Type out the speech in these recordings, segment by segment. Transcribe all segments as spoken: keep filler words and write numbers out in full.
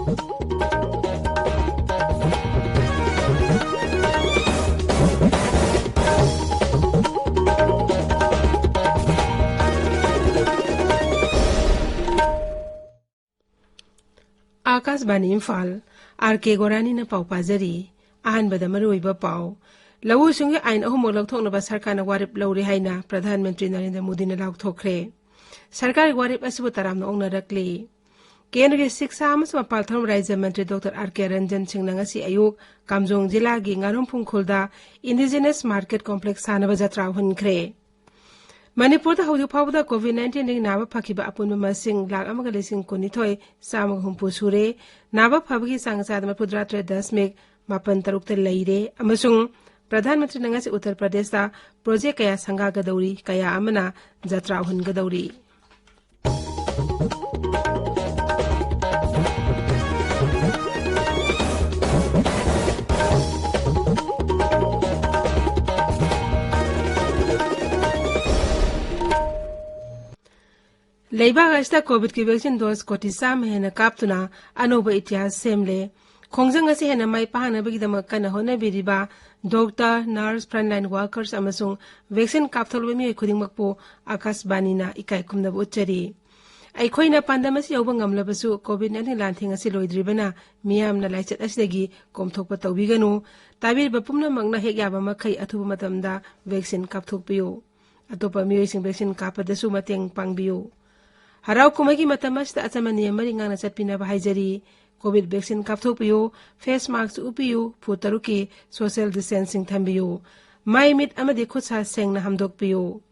ꯑꯥꯀꯥꯁꯕꯥꯅꯤ Imphal, R ꯀꯦ ꯒꯣꯔꯥꯅꯤꯅ ꯄꯥꯎ ꯄꯥꯖꯔꯤ꯫ ꯑꯍꯥꯟꯕꯗ ꯃꯔꯨꯑꯣꯏꯕ ꯄꯥꯎ꯫ ꯂꯧꯎ ꯁꯤꯡꯎꯒꯤ ꯑꯥꯏꯟ ꯑꯍꯨꯝꯃꯛ ꯂꯧꯊꯣꯛꯅꯕ ꯁꯔꯀꯥꯔꯅ ꯋꯥꯔꯦꯞ ꯂꯧꯔꯦ ꯍꯥꯏꯅ ꯄ꯭ꯔꯙꯥꯟ ꯃꯟꯇ꯭ꯔꯤ ꯅꯔꯦꯟꯗ꯭ꯔ ꯃꯣꯗꯤꯅ ꯂꯥꯎꯊꯣꯛꯈ꯭ꯔꯦ꯫ ꯁꯔꯀꯥꯔꯒꯤ ꯋꯥꯔꯦꯞ ꯑꯁꯤꯕꯨ ꯇꯔꯥꯝꯅ ꯑꯣꯛꯅꯔꯛꯂꯤ꯫ ꯀꯦꯟꯗ꯭ꯔꯒꯤ ꯁꯤꯛꯁꯥ ꯑꯃꯁꯨꯡ ꯃꯄꯥꯜ ꯊꯧꯔꯝ ꯔꯥꯖ꯭ꯌ ꯃꯟꯇ꯭ꯔꯤ ꯗꯣꯛꯇꯔ ꯑꯥꯔ ꯀꯦ ꯔꯟꯖꯟ ꯁꯤꯡꯅ ꯉꯁꯤ ꯑꯌꯨꯛ ꯀꯥꯝꯖꯣꯡ ꯖꯤꯂꯥꯒꯤ ꯉꯥꯔꯨꯝꯐꯨꯡ ꯈꯨꯜꯗ ꯏꯟꯗꯤꯖꯤꯅꯁ ꯃꯥꯔꯀꯦꯠ ꯀꯣꯝꯄ꯭ꯂꯦꯛꯁ ꯁꯥꯅꯕ ꯖꯇ꯭ꯔꯥ ꯍꯨꯟꯈ꯭ꯔꯦ꯫ ꯃꯅꯤꯄꯨꯔꯗ ꯍꯧꯖꯤꯛ ꯐꯥꯎꯕꯗ ꯀꯣꯚꯤꯗ ꯅꯥꯏꯟꯇꯤꯟꯗꯒꯤ ꯅꯥꯕ ꯐꯈꯤꯕ ꯑꯄꯨꯟꯕ ꯃꯁꯤꯡ ꯂꯥꯈ ꯑꯃꯒ ꯂꯤꯁꯤꯡ ꯀꯨꯟꯅꯤꯊꯣꯏ ꯆꯥꯝꯃꯒ ꯍꯨꯝꯐꯨ ꯁꯨꯔꯦ꯫ ꯅꯥꯕ ꯐꯕꯒꯤ ꯆꯥꯡ ꯆꯥꯗ ꯃꯔꯤꯐꯨꯇꯔꯥ ꯇꯔꯦꯠ ꯗꯁꯃꯤꯛ ꯃꯥꯄꯟ ꯇꯔꯨꯛꯇ ꯂꯩꯔꯦ ꯑꯃꯁꯨꯡ ꯄ꯭ꯔꯙꯥꯟ ꯃꯟꯇ꯭ꯔꯤꯅ ꯉꯁꯤ ꯎꯠꯇꯔ ꯄ꯭ꯔꯗꯦꯁꯇ ꯄ꯭ꯔꯣꯖꯦꯛ ꯀꯌꯥ ꯁꯪꯒꯥꯒꯗꯧꯔꯤ, ꯀꯌꯥ ꯑꯃꯅ ꯖꯇ꯭ꯔꯥ ꯍꯨꯟꯒꯗꯧꯔꯤ꯫ ꯂꯩꯕꯥꯛ ꯑꯁꯤꯗ ꯀꯣꯚꯤꯗꯀꯤ ꯚꯦꯛꯁꯤꯟ ꯗꯣꯁ ꯀꯣꯇꯤ ꯆꯥꯝꯃ ꯍꯦꯟꯅ ꯀꯥꯞꯇꯨꯅ ꯑꯅꯧꯕ ꯏꯇꯤꯍꯥꯁ ꯁꯦꯝꯂꯦ꯫ ꯈꯣꯡꯖꯪ ꯑꯁꯤ ꯍꯦꯟꯅ ꯃꯥꯏ ꯄꯥꯛꯍꯟꯅꯕꯒꯤꯗꯃꯛ ꯀꯟꯅ ꯍꯣꯠꯅꯕꯤꯔꯤꯕ ꯗꯣꯛꯇꯔ, ꯅꯔꯁ, ꯐ꯭ꯔꯟꯠꯂꯥꯏꯟ ꯋꯥꯔꯀꯔꯁ ꯑꯃꯁꯨꯡ ꯚꯦꯛꯁꯤꯟ ꯀꯥꯞꯊꯣꯛꯂꯕ ꯃꯤꯑꯣꯏ ꯈꯨꯗꯤꯡꯃꯛꯄꯨ ꯑꯥꯀꯥꯁꯕꯥꯅꯤꯅ ꯏꯀꯥꯏ ꯈꯨꯝꯅꯕ ꯎꯠꯆꯔꯤ꯫ ꯑꯩꯈꯣꯏꯅ ꯄꯥꯟꯗꯝ ꯑꯁꯤ ꯌꯧꯕ ꯉꯝꯂꯕꯁꯨ ꯀꯣꯚꯤꯗ ꯅꯥꯏꯟꯇꯤꯟ ꯂꯥꯟꯊꯦꯡ ꯑꯁꯤ ꯂꯣꯏꯗ꯭ꯔꯤꯕꯅ ꯃꯤꯌꯥꯝꯅ ꯂꯥꯏꯆꯠ ꯑꯁꯤꯗꯒꯤ ꯀꯣꯝꯊꯣꯛꯄ ꯇꯧꯕꯤꯒꯅꯨ꯫ ꯇꯥꯕꯤꯔꯤꯕ ꯄꯨꯝꯅꯃꯛꯅ ꯍꯦꯛ ꯌꯥꯕ ꯃꯈꯩ ꯑꯊꯨꯕ ꯃꯇꯝꯗ ꯚꯦꯛꯁꯤꯟ ꯀꯥꯞꯊꯣꯛꯄꯤꯌꯨ꯫ ꯑꯇꯣꯞꯄ ꯃꯤꯑꯣꯏꯁꯤꯡ ꯚꯦꯛꯁꯤꯟ ꯀꯥꯞꯄꯗꯁꯨ ꯃꯇꯦꯡ ꯄꯥꯡꯕꯤꯌꯨ꯫ ꯍꯔꯥꯎ ꯀꯨꯝꯍꯩꯒꯤ ꯃꯇꯝ ꯑꯁꯤꯗ ꯑꯆꯝꯕ ꯅꯤꯌꯝ ꯃꯔꯤ ꯉꯥꯛꯅ ꯆꯠꯄꯤꯅꯕ ꯍꯥꯏꯖꯔꯤ꯫ ꯀꯣꯚꯤꯗ ꯚꯦꯛꯁꯤꯟ ꯀꯥꯞꯊꯣꯛꯄꯤꯌꯨ, ꯐꯦꯁ ꯃꯥꯁꯛ ꯎꯞꯄꯤꯌꯨ, ꯐꯨꯠ ꯇꯔꯨꯛꯀꯤ ꯁꯣꯁꯤꯌꯦꯜ ꯗꯤꯁꯇꯦꯟꯁꯤꯡ ꯊꯝꯕꯤꯌꯨ꯫ ꯃꯥꯏ, ꯃꯤꯠ ꯑꯃꯗꯤ ꯈꯨꯠ ꯁꯥ ꯁꯦꯡꯅ ꯍꯥꯝꯗꯣꯛꯄꯤꯌꯨ꯫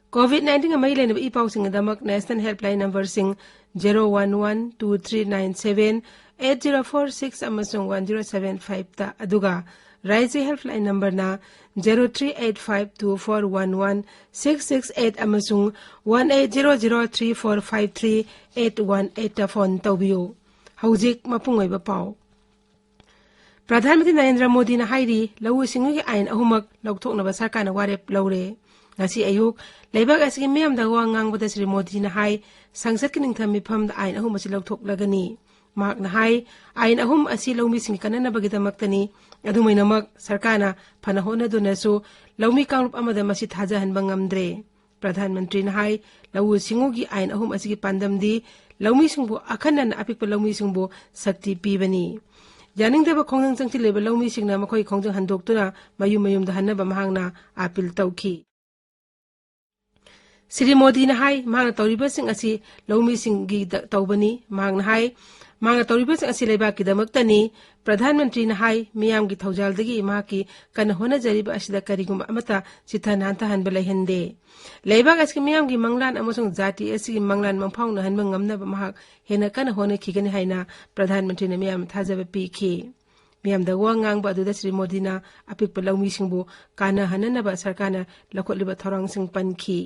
ꯀꯣꯚꯤꯗ ꯅꯥꯏꯟꯇꯤꯟꯒ ꯃꯔꯤ ꯂꯩꯅꯕ ꯏ ꯄꯥꯎꯁꯤꯡꯒꯤꯗꯃꯛ ꯅꯦꯁꯅꯦꯜ ꯍꯦꯜꯞꯂꯥꯏꯟ ꯅꯝꯕꯔꯁꯤꯡ zero one one two three nine seven eight zero four six ꯑꯃꯁꯨꯡ ꯋꯥꯟ ꯖꯤꯔꯣ ꯁꯚꯦꯟ ꯐꯥꯏꯚꯇ, ꯑꯗꯨꯒ ꯔꯥꯏꯖ꯭ꯌ ꯍꯦꯜꯞꯂꯥꯏꯟ ꯅꯝꯕꯔꯅ zero three eight five two four one one six six eight ꯑꯃꯁꯨꯡ one eight zero zero three four five three eight one ꯑꯩꯠꯇ phone ꯇꯧꯕꯤꯌꯨ꯫ ꯍꯧꯖꯤꯛ ꯃꯄꯨꯡ ꯑꯣꯏꯕ ꯄꯥꯎ꯫ ꯄ꯭ꯔꯙꯥꯟ ꯃꯟꯇ꯭ꯔꯤ ꯅꯔꯦꯟꯗ꯭ꯔ ꯃꯣꯗꯤꯅ ꯍꯥꯏꯔꯤ, ꯂꯧꯎ ꯁꯤꯡꯎꯒꯤ ꯑꯥꯏꯟ ꯑꯍꯨꯝꯃꯛ ꯂꯧꯊꯣꯛꯅꯕ ꯁꯔꯀꯥꯔꯅ ꯋꯥꯔꯦꯞ ꯂꯧꯔꯦ꯫ ꯉꯁꯤ ꯑꯌꯨꯛ ꯂꯩꯕꯥꯛ ꯑꯁꯤꯒꯤ ꯃꯤꯌꯥꯝꯗ ꯋꯥ ꯉꯥꯡꯕꯗ ꯁ꯭ꯔꯤ ꯃꯣꯗꯤꯅ ꯍꯥꯏ, ꯁꯪꯁꯠꯀꯤ ꯅꯤꯡꯊꯝ ꯃꯤꯐꯝꯗ ꯑꯥꯏꯟ ꯑꯍꯨꯝ ꯑꯁꯤ ꯂꯧꯊꯣꯛꯂꯒꯅꯤ꯫ ꯃꯍꯥꯛꯅ ꯍꯥꯏ, ꯑꯥꯏꯟ ꯑꯍꯨꯝ ꯑꯁꯤ ꯂꯧꯃꯤꯁꯤꯡꯒꯤ ꯀꯥꯟꯅꯅꯕꯒꯤꯗꯃꯛꯇꯅꯤ꯫ ꯑꯗꯨꯃꯥꯏꯅꯃꯛ ꯁꯔꯀꯥꯔꯅ ꯐꯅ ꯍꯣꯠꯅꯗꯨꯅꯁꯨ ꯂꯧꯃꯤ ꯀꯥꯡꯂꯨꯞ ꯑꯃꯗ ꯃꯁꯤ ꯊꯥꯖꯍꯟꯕ ꯉꯝꯗ꯭ꯔꯦ꯫ ꯄ꯭ꯔꯙꯥꯟ ꯃꯟꯇ꯭ꯔꯤꯅ ꯍꯥꯏ, ꯂꯧꯎ ꯁꯤꯡꯎꯒꯤ ꯑꯥꯏꯟ ꯑꯍꯨꯝ ꯑꯁꯤꯒꯤ ꯄꯥꯟꯗꯝꯗꯤ ꯂꯧꯃꯤꯁꯤꯡꯕꯨ, ꯑꯈꯟꯅꯅ ꯑꯄꯤꯛꯄ ꯂꯧꯃꯤꯁꯤꯡꯕꯨ ꯁꯛꯇꯤ ꯄꯤꯕꯅꯤ꯫ ꯌꯥꯅꯤꯡꯗꯕ ꯈꯣꯡꯖꯪ ꯆꯪꯁꯤꯜꯂꯤꯕ ꯂꯧꯃꯤꯁꯤꯡꯅ ꯃꯈꯣꯏꯒꯤ ꯈꯣꯡꯖꯪ ꯍꯟꯗꯣꯛꯇꯨꯅ ꯃꯌꯨꯝ ꯃꯌꯨꯝꯗ ꯍꯟꯅꯕ ꯃꯍꯥꯛꯅ ꯑꯥꯄꯤꯜ ꯇꯧꯈꯤ꯫ ꯁ꯭ꯔꯤ ꯃꯣꯗꯤꯅ ꯍꯥꯏ, ꯃꯍꯥꯛꯅ ꯇꯧꯔꯤꯕꯁꯤꯡ ꯑꯁꯤ ꯂꯧꯃꯤꯁꯤꯡꯒꯤ ꯇꯧꯕꯅꯤ꯫ ꯃꯍꯥꯛꯅ ꯍꯥꯏ, ꯃꯍꯥꯛꯅ ꯇꯧꯔꯤꯕꯁꯤꯡ ꯑꯁꯤ ꯂꯩꯕꯥꯛꯀꯤꯗꯃꯛꯇꯅꯤ꯫ ꯄ꯭ꯔꯙꯥꯟ ꯃꯟꯇ꯭ꯔꯤꯅ ꯍꯥꯏ, ꯃꯤꯌꯥꯝꯒꯤ ꯊꯧꯖꯥꯜꯗꯒꯤ ꯃꯍꯥꯛꯀꯤ ꯀꯟꯅ ꯍꯣꯠꯅꯖꯔꯤꯕ ꯑꯁꯤꯗ ꯀꯔꯤꯒꯨꯝꯕ ꯑꯃꯠꯇ ꯆꯤꯊ ꯅꯥꯟꯊꯍꯟꯕ ꯂꯩꯍꯟꯗꯦ꯫ ꯂꯩꯕꯥꯛ ꯑꯁꯤꯒꯤ ꯃꯤꯌꯥꯝꯒꯤ ꯃꯪꯂꯥꯟ ꯑꯃꯁꯨꯡ ꯖꯥꯇꯤ ꯑꯁꯤꯒꯤ ꯃꯪꯂꯥꯟ ꯃꯪꯐꯥꯎꯅꯍꯟꯕ ꯉꯝꯅꯕ ꯃꯍꯥꯛ ꯍꯦꯟꯅ ꯀꯟꯅ ꯍꯣꯠꯅꯈꯤꯒꯅꯤ ꯍꯥꯏꯅ ꯄ꯭ꯔꯙꯥꯟ ꯃꯟꯇ꯭ꯔꯤꯅ ꯃꯤꯌꯥꯝ ꯊꯥꯖꯕ ꯄꯤꯈꯤ꯫ ꯃꯤꯌꯥꯝꯗ ꯋꯥ ꯉꯥꯡꯕ ꯑꯗꯨꯗ ꯁ꯭ꯔꯤ ꯃꯣꯗꯤꯅ ꯑꯄꯤꯛꯄ ꯂꯧꯃꯤꯁꯤꯡꯕꯨ ꯀꯥꯟꯅꯍꯟꯅꯅꯕ ꯁꯔꯀꯥꯔꯅ ꯂꯧꯈꯠꯂꯤꯕ ꯊꯧꯔꯥꯡꯁꯤꯡ ꯄꯟꯈꯤ꯫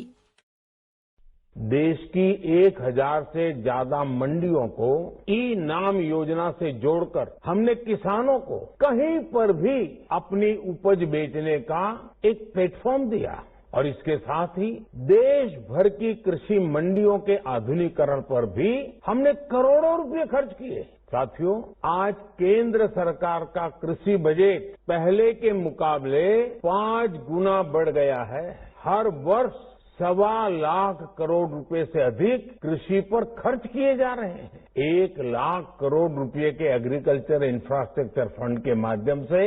देश की एक हज़ार से ज्यादा मंडियों को ई नाम योजना से जोड़कर हमने किसानों को कहीं पर भी अपनी उपज बेचने का एक प्लेटफॉर्म दिया और इसके साथ ही देश भर की कृषि मंडियों के आधुनिकीकरण पर भी हमने करोड़ों रुपए खर्च किए। साथियों, आज केंद्र सरकार का कृषि बजट पहले के मुकाबले पांच गुना बढ़ गया है। हर वर्ष सवा लाख करोड़ रुपए से अधिक कृषि पर खर्च किए जा रहे हैं। एक लाख करोड़ रुपए के एग्रीकल्चर इंफ्रास्ट्रक्चर फंड के माध्यम से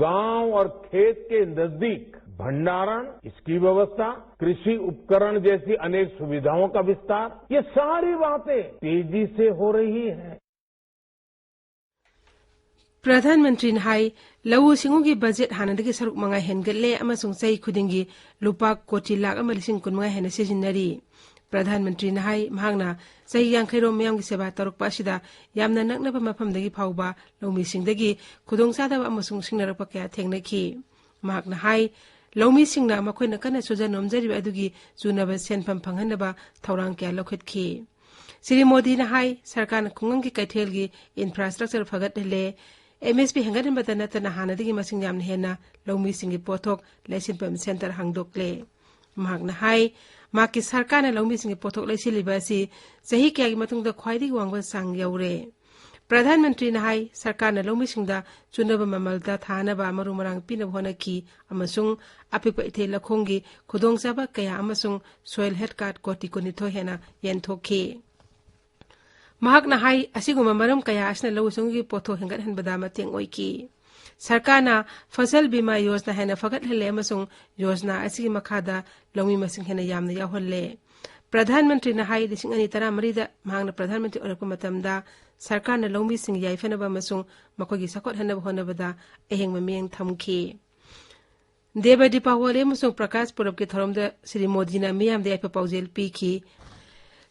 गांव और खेत के नजदीक भंडारण, इसकी व्यवस्था, कृषि उपकरण जैसी अनेक सुविधाओं का विस्तार, ये सारी बातें तेजी से हो रही है। ꯄ꯭ꯔꯙꯥꯟ ꯃꯟꯇ꯭ꯔꯤꯅ ꯍꯥꯏ, ꯂꯧꯎ ꯁꯤꯡꯎꯒꯤ ꯕꯖꯦꯠ ꯍꯥꯟꯅꯗꯒꯤ ꯁꯔꯨꯛ ꯃꯉꯥ ꯍꯦꯟꯒꯠꯂꯦ ꯑꯃꯁꯨꯡ ꯆꯍꯤ ꯈꯨꯗꯤꯡꯒꯤ ꯂꯨꯄꯥ ꯀꯣꯇꯤ ꯂꯥꯈ ꯑꯃ ꯂꯤꯁꯤꯡ ꯀꯨꯟꯃꯉꯥ ꯍꯦꯟꯅ ꯁꯤꯖꯤꯟꯅꯔꯤ꯫ ꯄ꯭ꯔꯙꯥꯟ ꯃꯟꯇ꯭ꯔꯤꯅ ꯍꯥꯏ, ꯃꯍꯥꯛꯅ ꯆꯍꯤ ꯌꯥꯡꯈꯩꯔꯣꯝ ꯃꯤꯌꯥꯝꯒꯤ ꯁꯦꯕꯥ ꯇꯧꯔꯛꯄ ꯑꯁꯤꯗ ꯌꯥꯝꯅ ꯅꯛꯅꯕ ꯃꯐꯝꯗꯒꯤ ꯐꯥꯎꯕ ꯂꯧꯃꯤꯁꯤꯡꯗꯒꯤ ꯈꯨꯗꯣꯡꯆꯥꯗꯕ ꯑꯃꯁꯨꯡ ꯁꯤꯡꯅꯔꯛꯄ ꯀꯌꯥ ꯊꯦꯡꯅꯈꯤ꯫ ꯃꯍꯥꯛꯅ ꯍꯥꯏ, ꯂꯧꯃꯤꯁꯤꯡꯅ ꯃꯈꯣꯏꯅ ꯀꯟꯅ ꯁꯨꯖ ꯅꯣꯝꯖꯔꯤꯕ ꯑꯗꯨꯒꯤ ꯆꯨꯅꯕ ꯁꯦꯟꯐꯝ ꯐꯪꯍꯟꯅꯕ ꯊꯧꯔꯥꯡ ꯀꯌꯥ ꯂꯧꯈꯠꯈꯤ꯫ ꯁ꯭ꯔꯤ ꯃꯣꯗꯤꯅ ꯍꯥꯏ, ꯁꯔꯀꯥꯔꯅ ꯈꯨꯡꯒꯪꯒꯤ ꯀꯩꯊꯦꯜꯒꯤ ꯏꯟꯐ꯭ꯔꯥꯁ꯭ꯇ꯭ꯔꯛꯆꯔ ꯐꯒꯠꯍꯜꯂꯦ, ꯑꯦꯝ ꯑꯦꯁ ꯄꯤ ꯍꯦꯟꯒꯠꯍꯟꯕꯇ ꯅꯠꯇꯅ ꯍꯥꯟꯅꯗꯒꯤ ꯃꯁꯤꯡ ꯌꯥꯝꯅ ꯍꯦꯟꯅ ꯂꯧꯃꯤꯁꯤꯡꯒꯤ ꯄꯣꯠꯊꯣꯛ ꯂꯩꯁꯤꯟꯐꯝ ꯁꯦꯟꯇꯔ ꯍꯥꯡꯗꯣꯛꯂꯦ꯫ ꯃꯍꯥꯛꯅ ꯍꯥꯏ, ꯃꯍꯥꯛꯀꯤ ꯁꯔꯀꯥꯔꯅ ꯂꯧꯃꯤꯁꯤꯡꯒꯤ ꯄꯣꯠꯊꯣꯛ ꯂꯩꯁꯤꯜꯂꯤꯕ ꯑꯁꯤ ꯆꯍꯤ ꯀꯌꯥꯒꯤ ꯃꯇꯨꯡꯗ ꯈ꯭ꯋꯥꯏꯗꯒꯤ ꯋꯥꯡꯕ ꯆꯥꯡ ꯌꯧꯔꯦ꯫ ꯄ꯭ꯔꯙꯥꯟ ꯃꯟꯇ꯭ꯔꯤꯅ ꯍꯥꯏ, ꯁꯔꯀꯥꯔꯅ ꯂꯧꯃꯤꯁꯤꯡꯗ ꯆꯨꯅꯕ ꯃꯃꯜꯗ ꯊꯥꯅꯕ ꯃꯔꯨ ꯃꯔꯥꯡ ꯄꯤꯅꯕ ꯍꯣꯠꯅꯈꯤ ꯑꯃꯁꯨꯡ ꯑꯄꯤꯛꯄ ꯏꯊꯩ ꯂꯧꯈꯣꯡꯒꯤ ꯈꯨꯗꯣꯡꯆꯥꯕ ꯀꯌꯥ ꯑꯃꯁꯨꯡ soil health card ꯀꯣꯇꯤ ꯀꯨꯟꯅꯤꯊꯣꯏ ꯍꯦꯟꯅ ꯌꯦꯟꯊꯣꯛꯈꯤ꯫ ꯃꯍꯥꯛꯅ ꯍꯥꯏ, ꯑꯁꯤꯒꯨꯝꯕ ꯃꯔꯝ ꯀꯌꯥ ꯑꯁꯤꯅ ꯂꯧꯎ ꯁꯤꯡꯎꯒꯤ ꯄꯣꯠꯊꯣꯛ ꯍꯦꯟꯒꯠꯍꯟꯕꯗ ꯃꯇꯦꯡ ꯑꯣꯏꯈꯤ꯫ ꯁꯔꯀꯥꯔꯅ ꯐꯁꯜ ꯕꯤꯃꯥ ꯌꯣꯖꯅꯥ ꯍꯦꯟꯅ ꯐꯒꯠꯍꯜꯂꯦ ꯑꯃꯁꯨꯡ ꯌꯣꯖꯅꯥ ꯑꯁꯤꯒꯤ ꯃꯈꯥꯗ ꯂꯧꯃꯤ ꯃꯁꯤꯡ ꯍꯦꯟꯅ ꯌꯥꯝꯅ ꯌꯥꯎꯍꯜꯂꯦ꯫ ꯄ꯭ꯔꯙꯥꯟ ꯃꯟꯇ꯭ꯔꯤꯅ ꯍꯥꯏ, ꯂꯤꯁꯤꯡ ꯑꯅꯤ ꯇꯔꯥꯃꯔꯤꯗ ꯃꯍꯥꯛꯅ ꯄ꯭ꯔꯙꯥꯟ ꯃꯟꯇ꯭ꯔꯤ ꯑꯣꯏꯔꯛꯄ ꯃꯇꯝꯗ ꯁꯔꯀꯥꯔꯅ ꯂꯧꯃꯤꯁꯤꯡ ꯌꯥꯏꯐꯅꯕ ꯑꯃꯁꯨꯡ ꯃꯈꯣꯏꯒꯤ ꯆꯥꯎꯈꯠꯍꯟꯅꯕ ꯍꯣꯠꯅꯕꯗ ꯑꯍꯦꯡꯕ ꯃꯤꯠꯌꯦꯡ ꯊꯝꯈꯤ꯫ ꯗꯦꯕ ꯗꯤꯄꯥꯋꯂꯤ ꯑꯃꯁꯨꯡ ꯄ꯭ꯔꯀꯥꯁ ꯄꯨꯔꯕꯀꯤ ꯊꯧꯔꯝꯗ ꯁ꯭ꯔꯤ ꯃꯣꯗꯤꯅ ꯃꯤꯌꯥꯝꯗ ꯌꯥꯏꯐ ꯄꯥꯎꯖꯦꯜ ꯄꯤꯈꯤ꯫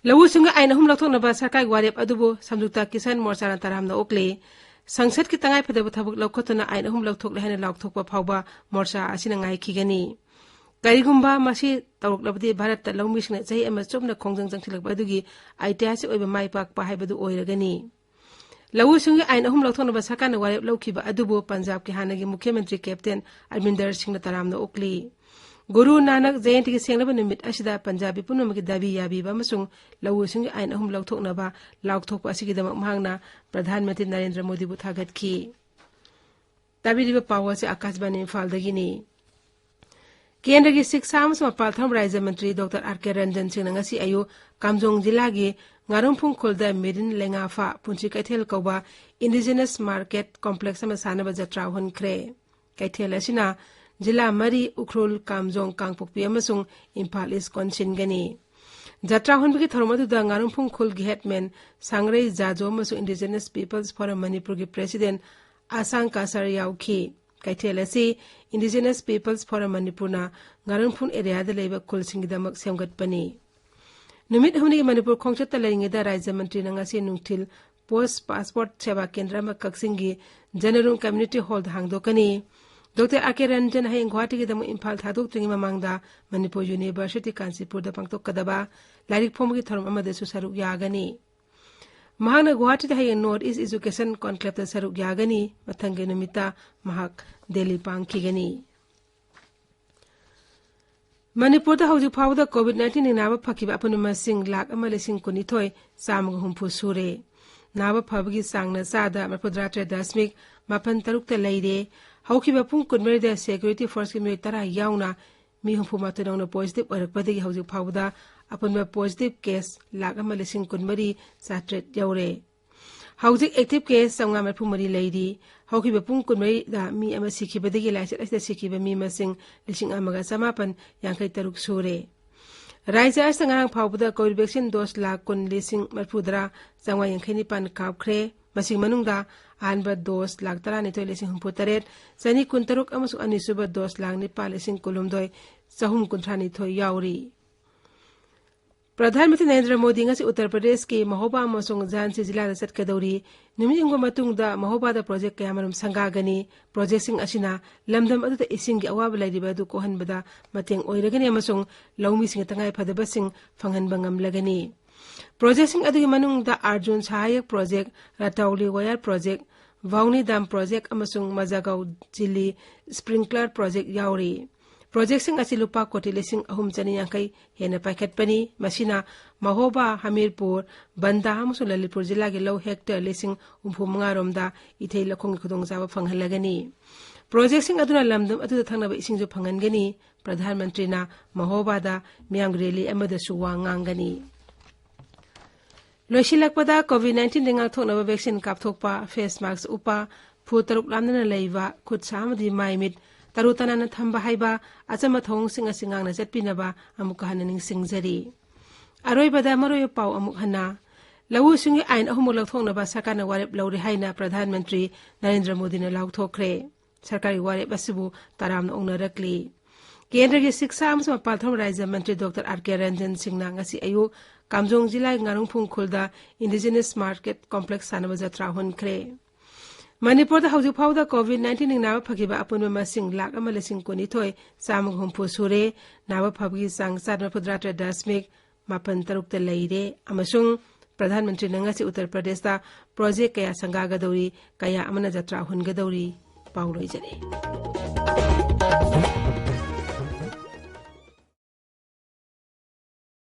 ꯂꯧꯎ ꯁꯤꯡꯎ ꯑꯥꯏꯟ ꯑꯍꯨꯝ ꯂꯧꯊꯣꯛꯅꯕ ꯁꯔꯀꯥꯔꯒꯤ ꯋꯥꯔꯦꯞ ꯑꯗꯨꯕꯨ ꯁꯝꯖꯨꯛꯇ ꯀꯤꯁꯥꯟ ꯃꯣꯔꯆꯥꯅ ꯇꯔꯥꯝꯅ ꯑꯣꯛꯂꯦ꯫ ꯁꯪꯁꯠꯀꯤ ꯇꯉꯥꯏꯐꯗꯕ ꯊꯕꯛ ꯂꯧꯈꯠꯇꯨꯅ ꯑꯥꯏꯟ ꯑꯍꯨꯝ ꯂꯧꯊꯣꯛꯂꯦ ꯍꯥꯏꯅ ꯂꯥꯎꯊꯣꯛꯄ ꯐꯥꯎꯕ ꯃꯣꯔꯆꯥ ꯑꯁꯤꯅ ꯉꯥꯏꯈꯤꯒꯅꯤ꯫ ꯀꯔꯤꯒꯨꯝꯕ ꯃꯁꯤ ꯇꯧꯔꯛꯂꯕꯗꯤ ꯚꯥꯔꯠꯇ ꯂꯧꯃꯤꯁꯤꯡꯅ ꯆꯍꯤ ꯑꯃ ꯆꯨꯞꯅ ꯈꯣꯡꯖꯪ ꯆꯪꯁꯤꯜꯂꯛꯄ ꯑꯗꯨꯒꯤ ꯑꯩꯇꯤꯍꯥꯁꯤꯛ ꯑꯣꯏꯕ ꯃꯥꯏ ꯄꯥꯛꯄ ꯍꯥꯏꯕꯗꯨ ꯑꯣꯏꯔꯒꯅꯤ꯫ ꯂꯧꯎ ꯁꯤꯡꯎꯒꯤ ꯑꯥꯏꯟ ꯑꯍꯨꯝ ꯂꯧꯊꯣꯛꯅꯕ ꯁꯔꯀꯥꯔꯅ ꯋꯥꯔꯦꯞ ꯂꯧꯈꯤꯕ ꯑꯗꯨꯕꯨ ꯄꯟꯖꯥꯕꯀꯤ ꯍꯥꯟꯅꯒꯤ ꯃꯨꯈ꯭ꯌ ꯃꯟꯇ꯭ꯔꯤ ꯀꯦꯞꯇꯦꯟ ꯑꯔꯃꯤꯟꯗꯔ ꯁꯤꯡꯅ ꯇꯔꯥꯝꯅ ꯑꯣꯛꯂꯤ꯫ ꯒꯨꯔꯨ ꯅꯥꯅꯛ ꯖꯌꯟꯇꯤꯒꯤ ꯁꯦꯡꯂꯕ ꯅꯨꯃꯤꯠ ꯑꯁꯤꯗ ꯄꯟꯖꯥꯕꯤ ꯄꯨꯝꯅꯃꯛꯀꯤ ꯗꯥꯕꯤ ꯌꯥꯕꯤꯕ ꯑꯃꯁꯨꯡ ꯂꯧꯎ ꯁꯤꯡꯎꯒꯤ ꯑꯥꯏꯟ ꯑꯍꯨꯝ ꯂꯧꯊꯣꯛꯅꯕ ꯂꯥꯎꯊꯣꯛꯄ ꯑꯁꯤꯒꯤꯗꯃꯛ ꯃꯍꯥꯛꯅ ꯄ꯭ꯔꯙꯥꯟ ꯃꯟꯇ꯭ꯔꯤ ꯅꯔꯦꯟꯗ꯭ꯔ ꯃꯣꯗꯤꯕꯨ ꯊꯥꯒꯠꯈꯤ꯫ ꯇꯥꯕꯤꯔꯤꯕ ꯄꯥꯎ ꯑꯁꯤ ꯑꯀꯥꯁꯕꯥꯅꯤ ꯏꯝꯐꯥꯜꯗꯒꯤꯅꯤ꯫ ꯀꯦꯟꯗ꯭ꯔꯒꯤ ꯁꯤꯛꯁꯥ ꯑꯃꯁꯨꯡ ꯃꯄꯥꯜ ꯊꯪꯕ ꯔꯥꯖ꯭ꯌ ꯃꯟꯇ꯭ꯔꯤ ꯗꯣꯛꯇꯔ ꯑꯥꯔ ꯀꯦ ꯔꯟꯖꯟ ꯁꯤꯡꯅ ꯉꯁꯤ ꯑꯌꯨꯛ ꯀꯥꯝꯖꯣꯡ ꯖꯤꯂꯥꯒꯤ ꯉꯥꯔꯨꯝꯐꯨꯡ ꯈꯨꯜꯗ ꯃꯦꯔꯤꯟ ꯂꯩꯉꯥꯐꯥ ꯄꯨꯟꯁꯤ ꯀꯩꯊꯦꯜ ꯀꯧꯕ ꯏꯟꯗꯤꯖꯤꯅꯁ ꯃꯥꯔꯀꯦꯠ ꯀꯣꯝꯄ꯭ꯂꯦꯛꯁ ꯑꯃ ꯁꯥꯅꯕ ꯖꯇ꯭ꯔꯥ ꯍꯨꯟꯈ꯭ꯔꯦ꯫ ꯀꯩꯊꯦꯜ ꯑꯁꯤꯅ ꯖꯤꯂꯥ ꯃꯔꯤ, ꯎꯈ꯭ꯔꯨꯜ, ꯀꯥꯝꯖꯣꯡ, ꯀꯥꯡꯄꯣꯛꯄꯤ ꯑꯃꯁꯨꯡ ꯏꯝꯐꯥꯜ ꯏꯁ ꯀꯣꯟꯁꯤꯟꯒꯅꯤ꯫ ꯖꯇ꯭ꯔꯥ ꯍꯨꯟꯕꯒꯤ ꯊꯧꯔꯝ ꯑꯗꯨꯗ ꯉꯥꯔꯨꯝꯐꯨꯡ ꯈꯨꯜꯒꯤ ꯍꯦꯗꯃꯦꯟ ꯁꯥꯡꯔꯩ ꯖꯥꯖꯣ ꯑꯃꯁꯨꯡ ꯏꯟꯗꯤꯖꯤꯅꯁ ꯄꯤꯄꯜꯁ ꯐꯣꯔꯝ ꯃꯅꯤꯄꯨꯔꯒꯤ ꯄ꯭ꯔꯦꯁꯤꯗꯦꯟ ꯑꯁꯥꯡ ꯀꯥꯁꯔ ꯌꯥꯎꯈꯤ꯫ ꯀꯩꯊꯦꯜ ꯑꯁꯤ ꯏꯟꯗꯤꯖꯤꯅꯁ ꯄꯤꯄꯜꯁ ꯐꯣꯔꯝ ꯃꯅꯤꯄꯨꯔꯅ ꯉꯥꯔꯨꯝꯐꯨꯡ ꯑꯦꯔꯤꯌꯥꯗ ꯂꯩꯕ ꯈꯨꯜꯁꯤꯡꯒꯤꯗꯃꯛ ꯁꯦꯝꯒꯠꯄꯅꯤ꯫ ꯅꯨꯃꯤꯠ ꯍꯨꯝꯅꯤꯒꯤ ꯃꯅꯤꯄꯨꯔ ꯈꯣꯡꯆꯠꯇ ꯂꯩꯔꯤꯉꯩꯗ ꯔꯥꯖ꯭ꯌ ꯃꯟꯇ꯭ꯔꯤꯅ ꯉꯁꯤ ꯅꯨꯡꯊꯤꯜ ꯄꯣꯁ ꯄꯥꯁꯄꯣꯔꯠ ꯁꯦꯕꯥ ꯀꯦꯟꯗ꯭ꯔ ꯑꯃ ꯀꯛꯆꯤꯡꯒꯤ ꯖꯅꯔꯨꯡ ꯀꯝꯃ꯭ꯌꯨꯅꯤꯇꯤ ꯍꯣꯜꯗ ꯍꯥꯡꯗꯣꯛꯀꯅꯤ꯫ ꯗꯣꯛꯇꯔ ꯑꯥꯔ ꯀꯦ ꯔꯟꯖꯟ ꯍꯌꯦꯡ ꯒꯨꯋꯥꯍꯥꯇꯤꯒꯤꯗꯃꯛ ꯏꯝꯐꯥꯜ ꯊꯥꯗꯣꯛꯇ꯭ꯔꯤꯉꯩ ꯃꯃꯥꯡꯗ ꯃꯅꯤꯄꯨꯔ ꯌꯨꯅꯤꯚꯔꯁꯤꯇꯤ ꯀꯥꯟꯆꯤꯄꯨꯔꯗ ꯄꯥꯡꯊꯣꯛꯀꯗꯕ ꯂꯥꯏꯔꯤꯛ ꯐꯣꯡꯕꯒꯤ ꯊꯧꯔꯝ ꯑꯃꯗꯁꯨ ꯁꯔꯨꯛ ꯌꯥꯒꯅꯤ꯫ ꯃꯍꯥꯛꯅ ꯒꯨꯋꯥꯍꯥꯇꯤꯗ ꯍꯌꯦꯡ ꯅꯣꯔꯠ ꯏꯁ ꯏꯖꯨꯀꯦꯁꯟ ꯀꯣꯟꯀ꯭ꯂꯦꯕꯇ ꯁꯔꯨꯛ ꯌꯥꯒꯅꯤ꯫ ꯃꯊꯪꯒꯤ ꯅꯨꯃꯤꯠꯇ ꯃꯍꯥꯛ ꯗꯦꯜꯂꯤ ꯄꯥꯡꯈꯤꯒꯅꯤ꯫ ꯃꯅꯤꯄꯨꯔꯗ ꯍꯧꯖꯤꯛ ꯐꯥꯎꯕꯗ ꯀꯣꯚꯤꯗ ꯅꯥꯏꯟꯇꯤꯟꯒꯤ ꯅꯥꯕ ꯐꯈꯤꯕ ꯑꯄꯨꯟꯕ ꯃꯁꯤꯡ ꯂꯥꯈ ꯑꯃ ꯂꯤꯁꯤꯡ ꯀꯨꯟꯅꯤꯊꯣꯏ ꯆꯥꯝꯃꯒ ꯍꯨꯝꯐꯨ ꯁꯨꯔꯦ꯫ ꯅꯥꯕ ꯐꯕꯒꯤ ꯆꯥꯡꯅ ꯆꯥꯗ ꯃꯔꯤꯐꯨꯇꯔꯥ ꯇꯔꯦꯠ ꯗꯁꯃꯤꯛ ꯃꯥꯄꯟ ꯇꯔꯨꯛꯇ ꯂꯩꯔꯦ꯫ ꯍꯧꯈꯤꯕ ꯄꯨꯡ ꯀꯨꯟꯃꯔꯤꯗ security forceꯀꯤ ꯃꯤꯑꯣꯏ ꯇꯔꯥ ꯌꯥꯎꯅ ꯃꯤ ꯍꯨꯝꯐꯨ ꯃꯥꯊꯣꯏ ꯅꯧꯅ positive ꯑꯣꯏꯔꯛꯄꯗꯒꯤ ꯍꯧꯖꯤꯛ ꯐꯥꯎꯕꯗ ꯑꯄꯨꯟꯕ positive case ꯂꯥꯈ ꯑꯃ ꯂꯤꯁꯤꯡ ꯀꯨꯟꯃꯔꯤ ꯆꯥꯇ꯭ꯔꯦꯠ ꯌꯧꯔꯦ꯫ ꯍꯧꯖꯤꯛ active case ꯆꯥꯝꯃꯉꯥ ꯃꯔꯤꯐꯨ ꯃꯔꯤ ꯂꯩꯔꯤ꯫ ꯍꯧꯈꯤꯕ ꯄꯨꯡ ꯀꯨꯟꯃꯔꯤꯗ ꯃꯤ ꯑꯃ ꯁꯤꯈꯤꯕꯗꯒꯤ ꯂꯥꯏꯆꯠ ꯑꯁꯤꯗ ꯁꯤꯈꯤꯕ ꯃꯤ ꯃꯁꯤꯡ ꯂꯤꯁꯤꯡ ꯑꯃꯒ ꯆꯃꯥꯄꯟ ꯌꯥꯡꯈꯩ ꯇꯔꯨꯛ ꯁꯨꯔꯦ꯫ ꯔꯥꯖ꯭ꯌ ꯑꯁꯤꯗ ꯉꯔꯥꯡ ꯐꯥꯎꯕꯗ Covaxin dose ꯂꯥꯈ ꯀꯨꯟ ꯂꯤꯁꯤꯡ ꯃꯔꯤꯐꯨꯇꯔꯥ ꯆꯥꯝꯃꯉꯥ ꯌꯥꯡꯈꯩ ꯅꯤꯄꯥꯟ ꯀꯥꯞꯈ꯭ꯔꯦ꯫ ꯃꯁꯤꯒꯤ ꯃꯅꯨꯡꯗ ꯑꯍꯥꯟꯕ dose ꯂꯥꯈ ꯇꯔꯥꯅꯤꯊꯣꯏ ꯂꯤꯁꯤꯡ ꯍꯨꯝꯐꯨ ꯇꯔꯦꯠ ꯆꯅꯤ ꯀꯨꯟ ꯇꯔꯨꯛ ꯑꯃꯁꯨꯡ ꯑꯅꯤꯁꯨꯕ dose ꯂꯥꯈ ꯅꯤꯄꯥꯟ ꯂꯤꯁꯤꯡ ꯀꯨꯟꯍꯨꯝꯗꯣꯏ ꯆꯍꯨꯝ ꯀꯨꯟꯊ꯭ꯔꯥ ꯅꯤꯊꯣꯏ ꯌꯥꯎꯔꯤ꯫ ꯄ꯭ꯔꯙꯥꯟ ꯃꯟꯇ꯭ꯔꯤ ꯅꯔꯦꯟꯗ꯭ꯔ ꯃꯣꯗꯤ ꯉꯁꯤ ꯎꯠꯇꯔ ꯄ꯭ꯔꯗꯦꯁꯀꯤ ꯃꯍꯣꯕꯥ ꯑꯃꯁꯨꯡ ꯖꯥꯟꯁꯤ ꯖꯤꯂꯥꯗ ꯆꯠꯀꯗꯧꯔꯤ꯫ ꯅꯨꯃꯤꯠ ꯌꯨꯡꯕ ꯃꯇꯨꯡꯗ ꯃꯍꯣꯕꯥꯗ ꯄ꯭ꯔꯣꯖꯦꯛ ꯀꯌꯥꯃꯔꯨꯝ ꯁꯪꯒꯥꯒꯅꯤ꯫ ꯄ꯭ꯔꯣꯖꯦꯛꯁꯤꯡ ꯑꯁꯤꯅ ꯂꯝꯗꯝ ꯑꯗꯨꯗ ꯏꯁꯤꯡꯒꯤ ꯑꯋꯥꯕ ꯂꯩꯔꯤꯕ ꯑꯗꯨ ꯀꯣꯛꯍꯟꯕꯗ ꯃꯇꯦꯡ ꯑꯣꯏꯔꯒꯅꯤ ꯑꯃꯁꯨꯡ ꯂꯧꯃꯤꯁꯤꯡꯒꯤ ꯇꯉꯥꯏ ꯐꯗꯕꯁꯤꯡ ꯐꯪꯍꯟꯕ ꯉꯝꯂꯒꯅꯤ꯫ ꯄ꯭ꯔꯣꯖꯦꯛꯁꯤꯡ ꯑꯗꯨꯒꯤ ꯃꯅꯨꯡꯗ ꯑꯔꯖꯨꯟ ꯁꯍꯥꯌꯛ ꯄ꯭ꯔꯣꯖꯦꯛ, ꯔꯇꯧꯂꯤ ꯋꯥꯌꯔ ꯄ꯭ꯔꯣꯖꯦꯛ, ꯚꯥꯎꯅꯤ ꯗꯥꯝ ꯄ꯭ꯔꯣꯖꯦꯛ ꯑꯃꯁꯨꯡ ꯃꯖꯥꯒꯥꯎ ꯖꯤꯂꯤ ꯁ꯭ꯄ꯭ꯔꯤꯡꯀꯂꯔ ꯄ꯭ꯔꯣꯖꯦꯛ ꯌꯥꯎꯔꯤ꯫ ꯄ꯭ꯔꯣꯖꯦꯛꯁꯤꯡ ꯑꯁꯤ ꯂꯨꯄꯥ ꯀꯣꯇꯤ ꯂꯤꯁꯤꯡ ꯑꯍꯨꯝ ꯆꯅꯤ ꯌꯥꯡꯈꯩ ꯍꯦꯟꯅ ꯄꯥꯏꯈꯠꯄꯅꯤ꯫ ꯃꯁꯤꯅ ꯃꯍꯣꯕꯥ, ꯍꯃꯤꯔꯄꯨꯔ, ꯕꯟꯗꯥ ꯑꯃꯁꯨꯡ ꯂꯂꯤꯠꯄꯨꯔ ꯖꯤꯂꯥꯒꯤ ꯂꯧ ꯍꯦꯛꯇꯔ ꯂꯤꯁꯤꯡ ꯍꯨꯝꯐꯨ ꯃꯉꯥ ꯔꯣꯝꯗ ꯏꯊꯩ ꯂꯧꯈꯣꯡꯒꯤ ꯈꯨꯗꯣꯡꯆꯥꯕ ꯐꯪꯍꯜꯂꯒꯅꯤ꯫ ꯄ꯭ꯔꯣꯖꯦꯛꯁꯤꯡ ꯑꯗꯨꯅ ꯂꯝꯗꯝ ꯑꯗꯨꯗ ꯊꯛꯅꯕ ꯏꯁꯤꯡꯁꯨ ꯐꯪꯍꯟꯒꯅꯤ꯫ ꯄ꯭ꯔꯙꯥꯟ ꯃꯟꯇ꯭ꯔꯤꯅ ꯃꯍꯣꯕꯥꯗ ꯃꯤꯌꯥꯝꯒꯤ ꯔꯦꯂꯤ ꯑꯃꯗꯁꯨ ꯋꯥ ꯉꯥꯡꯒꯅꯤ꯫ ꯂꯣꯏꯁꯤꯜꯂꯛꯄꯗ COVID nineteenꯗꯒꯤ ꯉꯥꯛꯊꯣꯛꯅꯕ vaccine ꯀꯥꯞꯊꯣꯛꯄ, face mask ꯎꯞꯄ, ꯐꯨꯠ ꯇꯔꯨꯛ ꯂꯥꯞꯅꯅ ꯂꯩꯕ, ꯈꯨꯠ ꯁꯥ ꯑꯃꯗꯤ ꯃꯥꯏ ꯃꯤꯠ ꯇꯔꯨ ꯇꯅꯥꯟꯅ ꯊꯝꯕ ꯍꯥꯏꯕ ꯑꯆꯝꯕ ꯊꯧꯑꯣꯡꯁꯤꯡ ꯑꯁꯤ ꯉꯥꯛꯅ ꯆꯠꯄꯤꯅꯕ ꯑꯃꯨꯛꯀ ꯍꯟꯅ ꯅꯤꯡꯁꯤꯡꯖꯔꯤ꯫ ꯑꯔꯣꯏꯕꯗ ꯃꯔꯨꯑꯣꯏꯕ ꯄꯥꯎ ꯑꯃꯨꯛ ꯍꯟꯅ꯫ ꯂꯧꯎ ꯁꯤꯡꯎꯒꯤ ꯑꯥꯏꯟ ꯑꯍꯨꯝꯃꯛ ꯂꯧꯊꯣꯛꯅꯕ ꯁꯔꯀꯥꯔꯅ ꯋꯥꯔꯦꯞ ꯂꯧꯔꯦ ꯍꯥꯏꯅ ꯄ꯭ꯔꯙꯥꯟ ꯃꯟꯇ꯭ꯔꯤ ꯅꯔꯦꯟꯗ꯭ꯔ ꯃꯣꯗꯤꯅ ꯂꯥꯎꯊꯣꯛꯈ꯭ꯔꯦ꯫ ꯁꯔꯀꯥꯔꯒꯤ ꯋꯥꯔꯦꯞ ꯑꯁꯤꯕꯨ ꯇꯔꯥꯝꯅ ꯑꯣꯛꯅꯔꯛꯂꯤ꯫ ꯀꯦꯟꯗ꯭ꯔꯒꯤ ꯁꯤꯛꯁꯥ ꯑꯃꯁꯨꯡ ꯃꯄꯥꯜ ꯊꯧꯔꯝ ꯔꯥꯖ꯭ꯌ ꯃꯟꯇ꯭ꯔꯤ ꯗꯣꯛꯇꯔ ꯑꯥꯔ ꯀꯦ ꯔꯟꯖꯟ ꯁꯤꯡꯅ ꯉꯁꯤ ꯑꯌꯨꯛ ꯀꯥꯝꯖꯣꯡ ꯖꯤꯂꯥꯒꯤ ꯉꯥꯔꯨꯡꯐꯨꯡ ꯈꯨꯜꯗ Indigenous Market Complex ꯁꯥꯟꯅꯕ ꯖꯇ꯭ꯔꯥ ꯍꯨꯟꯈ꯭ꯔꯦ꯫ ꯃꯅꯤꯄꯨꯔꯗ ꯍꯧꯖꯤꯛ ꯐꯥꯎꯕꯗ COVID nineteenꯅ ꯅꯥꯕ ꯐꯈꯤꯕ ꯑꯄꯨꯟꯕ ꯃꯁꯤꯡ ꯂꯥꯈ ꯑꯃ ꯂꯤꯁꯤꯡ ꯀꯨꯟꯅꯤꯊꯣꯏ ꯆꯥꯝꯃꯒ ꯍꯨꯝꯐꯨ ꯁꯨꯔꯦ꯫ ꯅꯥꯕ ꯐꯕꯒꯤ ꯆꯥꯡ ꯆꯥꯗ ꯃꯔꯤꯐꯨꯇꯔꯥ ꯇꯔꯦꯠ ꯗꯁꯃꯤꯛ ꯃꯥꯄꯟ ꯇꯔꯨꯛꯇ ꯂꯩꯔꯦ ꯑꯃꯁꯨꯡ ꯄ꯭ꯔꯙꯥꯟ ꯃꯟꯇ꯭ꯔꯤꯅ ꯉꯁꯤ ꯎꯠꯇꯔ ꯄ꯭ꯔꯗꯦꯁꯇ ꯄ꯭ꯔꯣꯖꯦꯛ ꯀꯌꯥ ꯁꯪꯒꯥꯒꯗꯧꯔꯤ, ꯀꯌꯥ ꯑꯃꯅ ꯖꯇ꯭ꯔꯥ ꯍꯨꯟꯒꯗꯧꯔꯤ꯫ ꯄꯥꯎ ꯂꯣꯏꯖꯔꯦ꯫